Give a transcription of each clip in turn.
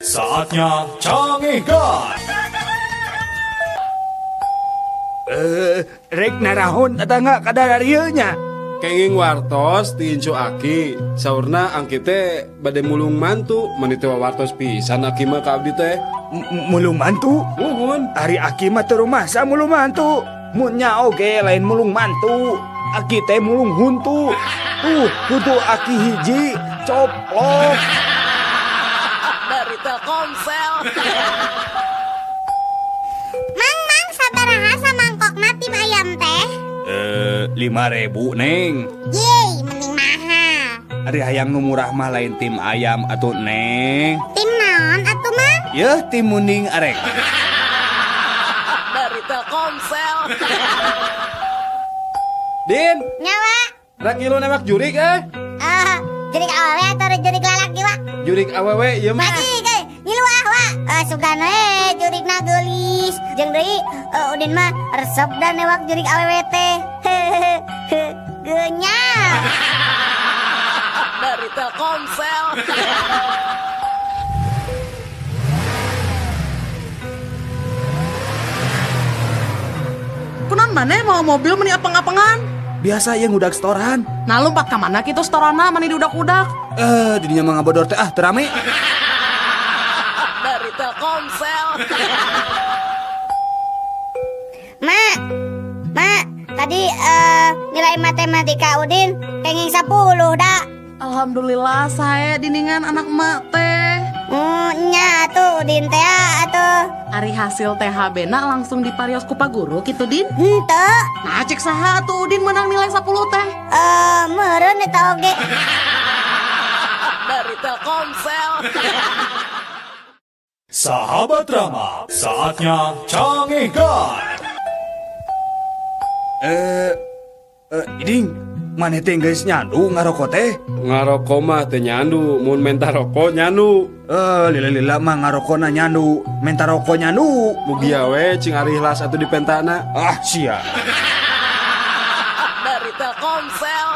Saatnya Canggihkan. Rek narahun tetangga kadar ieu nya. Kenging wartos ti incu aki, saurna angki teh bade mulung mantu, meuni teh wawartos pisan aki mah ka abdi teh. Mulung mantu? Muhun. Ari aki mah teu rumasa mulung mantu. Mun nya oge lain mulung mantu. Aki teh mulung huntu. Tuh, huntu aki hiji coplok. Dari Telkomsel. Mang, mang, sabaraha samangkokna tim ayam teh? 5.000, Neng. Yeay, mending mahal. Ari hayang nu murah mah lain tim ayam atuh, Neng. Tim naon atuh, Mang? Yeuh, tim munding arek. Dari Telkomsel. Din. Nyawa. Rek ngilu nembak jurik eh? Jurik awewe atau jurik lalaki, Wak? Jurik awewe ieu mah. Lagi, ngilu ah, Wak. Sugan we jurikna geulis. Jeung deui Udin mah resep da newak jurik awewe teh. Geunyal. Dari Telkomsel. Kunaon maneh mau mobil meni apeng-apengan? Biasa yang udak setoran. Nah lompat ka mana kitu setorana mani diudak-udak? Didinya mah ngabodor teh ah teu rame. Dari Telkomsel. Ma, ma, tadi nilai matematika Udin kenging 10 dah. Alhamdulillah saya diningan anak emak teh. Nya atuh Udin teh atuh. Ari hasil THB na langsung diparios ku Pak Guru kitu Din. Henteu. Nah cek saha atuh Udin menang nilai 10 teh. Meureun eta oge. Dari Telkomsel. Sahabat Rama, saatnya Canggihkan. Iding, maneh teh geus nyandu ngaroko teh? Ngaroko mah teu nyandu, mun menta roko nyandu. Lila-lila mah ngarokona nyandu, menta roko nyandu. Mugia we cing ari ikhlas atuh dipentana. Ah, sia. Dari Telkomsel.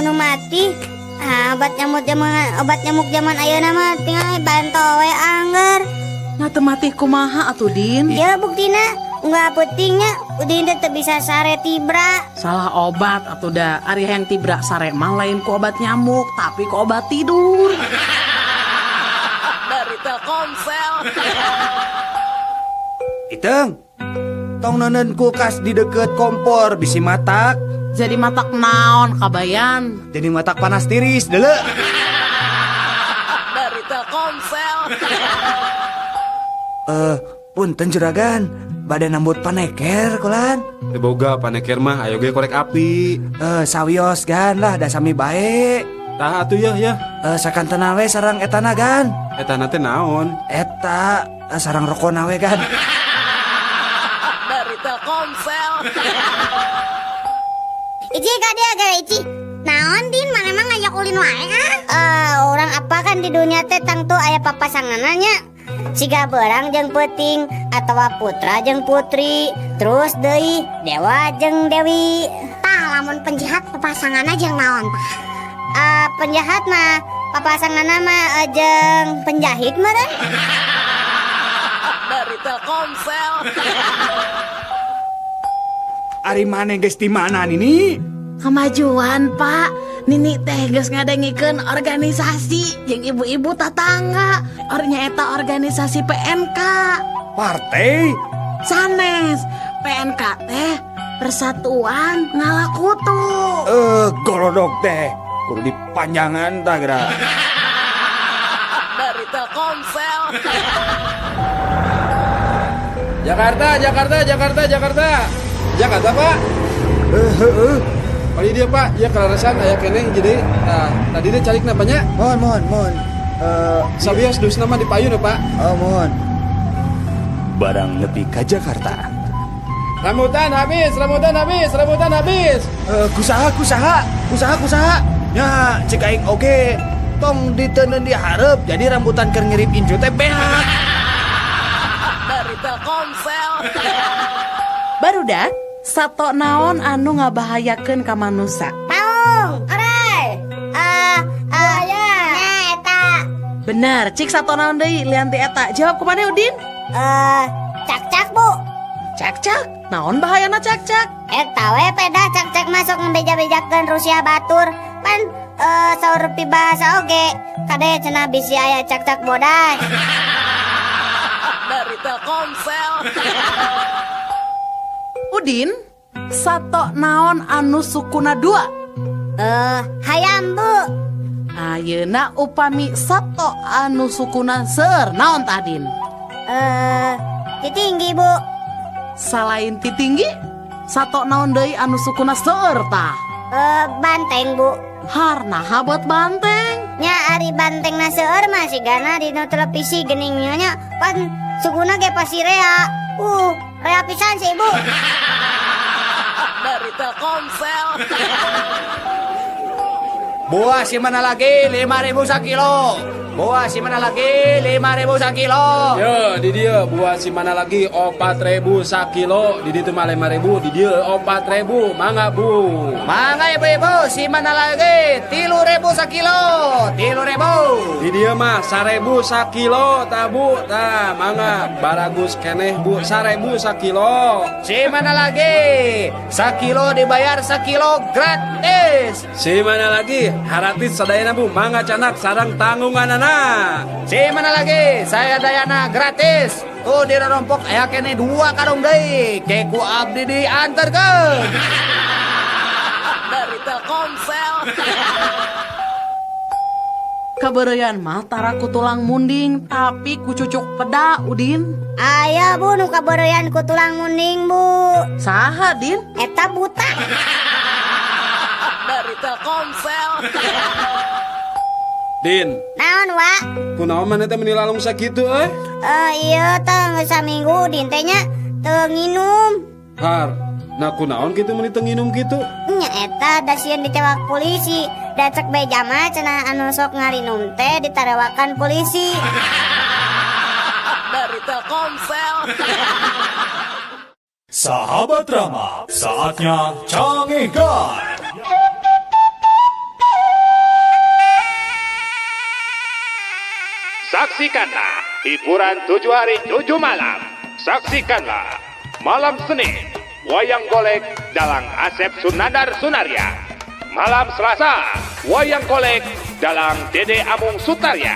Nu mati. Ah, obat nyamuk zaman ayeuna mah tinggal banto we angger. Nah teu mati kumaha atuh Din? Ya buktina nggak pentingnya Udin teh teu bisa sare tibra. Salah obat atuh da. Ari hayang tibra sare mah lain ku obat nyamuk tapi ku obat tidur. Dari Telkomsel. Iteng, tong neuneun kulkas di deket kompor bisi matak. Jadi matak naon kabayan? Jadi matak panas tiris deuleu. Dari Telkomsel. Punten juragan, bade nambut paneker kulan. Teu boga paneker mah ayo ge korek api. Sawios gan lah da sami bae. Tah atuh yeuh yeuh. Sakantena we sareng etana gan. Etana teh naon? Eta sareng rokona we gan. Dari Telkomsel. Ici ka dia gara Ici. Naon Din, mana emang ngajak ulin wae ah? Orang apa kan di dunia teh tangtu aya papasanganna nya. Siga beurang jeung peuting atawa putra jeung putri, terus deui dewa jeung dewi. Tah lamun penjahat papasanganna jeung naon tah? Penjahat mah papasanganna mah jeung penjahit meureun. Dari Telkomsel. Ari maneh geus di mana nini? Kemajuan Pak, Nini teh geus ngadengikeun organisasi jeung ibu-ibu tatangga. Ornya eta organisasi PNK. Partai? Sanes, PNK teh Persatuan Ngalakutu. Golodok teh kudu dipanjangan tah geura. Dari Telkomsel. Jakarta, Jakarta, Jakarta, Jakarta. Jakarta, Pak. Heeh. Oh iya dia Pak, ya kelarasan aya keneh jadi. Nah, tadi dia calik napanya? Mohon, mohon, mohon. Sabios dus nama di payun ya, Pak. Oh, mohon. Barang nepi ka Jakarta. Rambutan habis, rambutan habis, rambutan habis. Kusaha, kusaha, kusaha, kusaha. Ya, cek aing oge. Tong diteundeun di hareup, jadi rambutan keur ngirip incu teh beak. Dari Telkomsel. Barudak, sato naon anu ngabahayakeun ka manusa? Maung, orai. Buaya. Bener, cik sato naon deui lian ti eta. Jawab ku maneh Udin? Cak-cak Bu. Cak-cak? Naon bahayana cak-cak? Eta we peda cak-cak masuk ngebeja-bejakeun Rusia batur. Pan saur pibahasa oge. Kade cenah bisi aya cak-cak bodas. Dari Telkomsel. Udin, sato naon anu sukuna dua? Hayam Bu. Ayeuna upami sato anu sukuna seueur naon tah Din? Titinggi Bu. Salain titinggi, sato naon deui anu sukuna seueur tah? Banteng Bu. Harnaha buat banteng? Nya ari banteng na seueur mah sigana di nu televisi geuning nya pan sukuna ge pasti rea. Rea pisan sih Ibu. Dari Telkomsel. Buah si mana lagi 5.000 sakilo. Buah si mana lagi 5.000 sakilo. Yo, di dia buah si mana lagi 4.000 sakilo. Di ditu mah 5.000, di dia 4.000. Mangga Bu. Mangga ibu-ibu, si mana lagi 3.000 sakilo. 3.000. Di dia mah 1.000 sakilo tah Bu. Tah mangga baragus keneh Bu 1.000 sakilo. Si mana lagi? Sakilo dibayar sakilo gratis. Si mana lagi? Haratis sadayana Bu, mangga canak sarang tanggunganana. Si mana lagi? Saya dayana gratis. Tuh di rompok aya kene 2 karung deui. Ke ku abdi diantarkeun. Dari Telkomsel. Kabeureuyan mah tara ku tulang munding tapi ku cucuk peda Udin. Aya Bu nu kabeureuyan ku tulang munding Bu. Saha Din? Eta buta. Dari Telkomsel. Din. Naon wa? Kunaon maneh teh meuni lalung sakitu euy? Ieu teh geus saminggu Din teh nya teu nginum. Har, nah kunaon kitu meuni teu nginum kitu? Nya eta da sieun ditewak polisi. Da cek beja mah cenah anu sok ngarinum teh ditarewakan polisi. Dari Telkomsel. Sahabat Rama, saatnya Cangehgar. Saksikanlah hiburan 7 hari 7 malam. Saksikanlah malam Senin wayang golek dalang Asep Sunandar Sunarya. Malam Selasa wayang golek dalang Dede Amung Sutarya.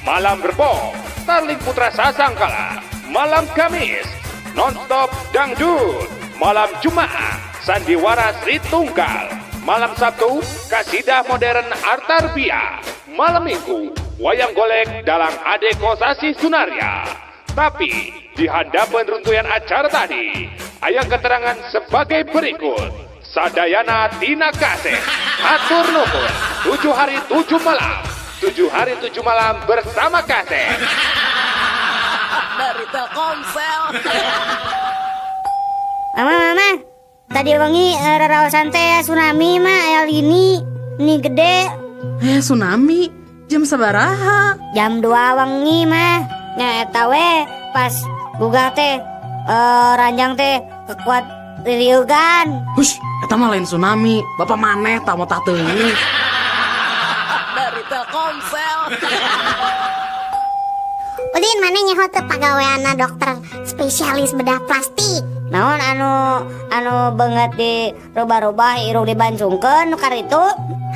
Malam Rebo Starling Putra Sasangkala. Malam Kamis nonstop dangdut. Malam Jumat Sandiwara Sri Tunggal. Malam Sabtu Kasidah Modern Artarbia. Malam Minggu wayang golek dalang Ade Kosasi Sunarya. Tapi di hadapan runtuyan acara tadi, aya keterangan sebagai berikut. Sadayana Tina Kaseh, hatur nuhun, 7 hari 7 malam, 7 hari 7 malam bersama Kaseh. Dari Telkomsel. Mama, mama, tadi wengi raraosan teh tsunami mah aya lini, ini gede. Tsunami? Jam sabaraha? Jam 2 wengi mah. Nya eta we pas gugah teh ranjang teh kekuat ririugan. Hush, eta mah lain tsunami. Bapak maneh tah motah teuing. Dari Telkomsel. Udin maneh nyaho teu pagaweanna dokter spesialis bedah plastik. Naon anu beungeut di rubah-rubah irung dibancungkeun nu karitu?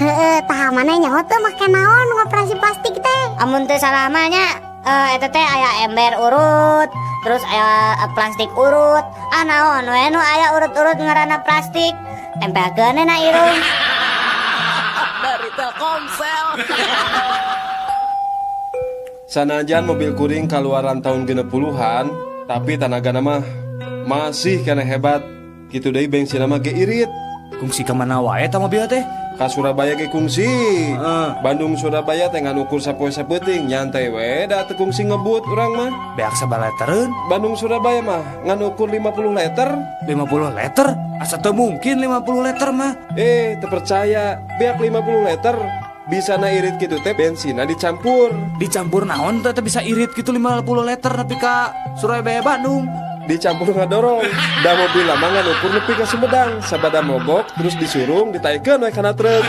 Heeh, tah maneh nyaho teu make naon ngoperasi plastik teh? Amun teu salah mah nya eta teh aya ember urut, terus aya plastik urut. Ah naon we nu aya urut-urut ngaranna plastik, tempelkeun na irung. Dari Telkomsel. Sanajan mobil kuring kaluaran tahun 60-an, tapi tanagana mah masih kena hebat. Kitu deui bensin mah ge irit. Kungsi ka mana wae eta mobil teh? Ka Surabaya ge kungsi. Bandung Surabaya teh ngan ukur sapoe sapeuting, nyantai we da teu kungsi ngebut urang mah. Beak sabaraha litereun? Bandung Surabaya mah ngan ukur 50 liter. 50 liter? Asa teu mungkin 50 liter mah. Teu percaya, beak 50 liter. Bisa na irit gitu teh bensinna dicampur. Dicampur naon teh bisa irit gitu 50 liter nepi ka Surabaya Bandung. Dicampur ngadorong. Da mobil lama ngan ukur nepi ka Sumedang, sabada mogok terus disurung ditaikeun we kana truk.